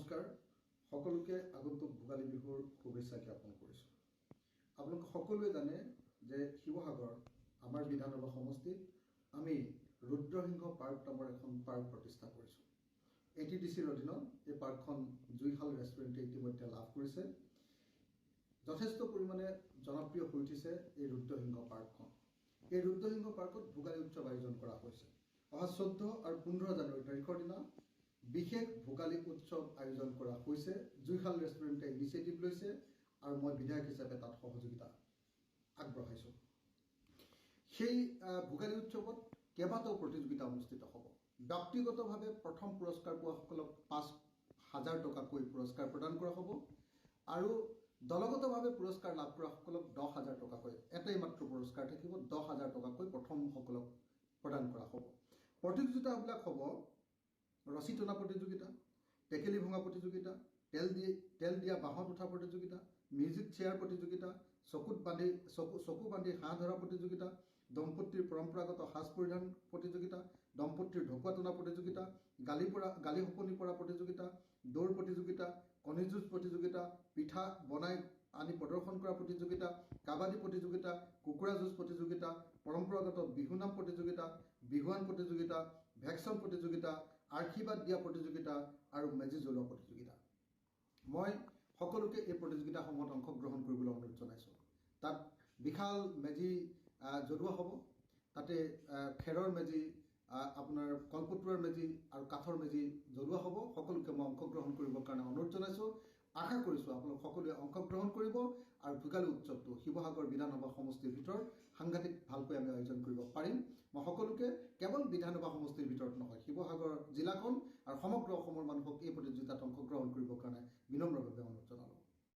নমস্কাৰ, সকলোকে আগন্তুক ভোগালী বিহুৰ শুভেচ্ছা জ্ঞাপন কৰিছোঁ। আপোনালোক সকলোৱে জানে যে শিৱসাগৰ আমাৰ বিধানসভা সমষ্টিত আমি ৰুদ্ৰসিংহ পাৰ্ক নামৰ এখন পাৰ্ক প্ৰতিষ্ঠা কৰিছোঁ। এটিডিচিৰ অধীনত এই পাৰ্কখন জুইশাল ৰেষ্টুৰেণ্টে ইতিমধ্যে লাভ কৰিছে। যথেষ্ট পৰিমাণে জনপ্ৰিয় হৈ উঠিছে এই ৰুদ্ৰসিংহ পাৰ্কখন। এই ৰুদ্ৰসিংহ পাৰ্কত ভোগালী উৎসৱ আয়োজন কৰা হৈছে। অহা 14 আৰু 15 জানুৱাৰী তাৰিখৰ দিনা বিশেষ ভোগালী উৎসৱ আয়োজন কৰা হৈছে। জুইশাল ৰেষ্টুৰেণ্টে ইনিচিয়েটিভ লৈছে আৰু মই বিধায়ক হিচাপে তাত সহযোগিতা আগবঢ়াইছোঁ। সেই ভোগালী উৎসৱত কেইবাটাও প্ৰতিযোগিতা অনুষ্ঠিত হ'ব। ব্যক্তিগতভাৱে প্ৰথম পুৰস্কাৰ পোৱাসকলক 5000 টকাকৈ পুৰস্কাৰ প্ৰদান কৰা হ'ব আৰু দলগতভাৱে পুৰস্কাৰ লাভ কৰাসকলক 10,000 টকাকৈ, এটাই মাত্ৰ পুৰস্কাৰ থাকিব, 10,000 টকাকৈ প্ৰথমসকলক প্ৰদান কৰা হ'ব। প্ৰতিযোগিতাবিলাক হ'ব ৰছী টনা প্ৰতিযোগিতা, টেকেলি ভঙা প্ৰতিযোগিতা, তেল দিয়া বাঁহত উঠা প্ৰতিযোগিতা, মিউজিক চেয়াৰ প্ৰতিযোগিতা, চকু বান্ধি হাঁহ ধৰা প্ৰতিযোগিতা, দম্পতীৰ পৰম্পৰাগত সাজ পৰিধান প্ৰতিযোগিতা, দম্পতীৰ ঢকুৱা টনা প্ৰতিযোগিতা, গালি সপনি পৰা প্ৰতিযোগিতা, দৌৰ প্ৰতিযোগিতা, কণী যুঁজ প্ৰতিযোগিতা, পিঠা বনাই আনি প্ৰদৰ্শন কৰা প্ৰতিযোগিতা, কাবাডী প্ৰতিযোগিতা, কুকুৰা যুঁজ প্ৰতিযোগিতা, পৰম্পৰাগত বিহুনাম প্ৰতিযোগিতা, বিহুৱান প্ৰতিযোগিতা, ভেকচন প্ৰতিযোগিতা, আশীৰ্বাদ দিয়া প্ৰতিযোগিতা আৰু মেজি জ্বলোৱা প্ৰতিযোগিতা। মই সকলোকে এই প্ৰতিযোগিতাসমূহত অংশগ্ৰহণ কৰিবলৈ অনুৰোধ জনাইছোঁ। তাত বিশাল মেজি জ্বলোৱা হ'ব। তাতে খেৰৰ মেজি, আপোনাৰ কলপটুৱাৰ মেজি আৰু কাঠৰ মেজি জ্বলোৱা হ'ব। সকলোকে মই অংশগ্ৰহণ কৰিবৰ কাৰণে অনুৰোধ জনাইছোঁ। আশা কৰিছোঁ আপোনালোক সকলোৱে অংশগ্ৰহণ কৰিব আৰু ভোগালী উৎসৱটো শিৱসাগৰ বিধানসভা সমষ্টিৰ ভিতৰত সাংঘাতিক ভালকৈ আমি আয়োজন কৰিব পাৰিম। মই সকলোকে কেৱল বিধানসভা সমষ্টিৰ ভিতৰত নহয়, শিৱসাগৰ জিলাখন আৰু সমগ্ৰ অসমৰ মানুহক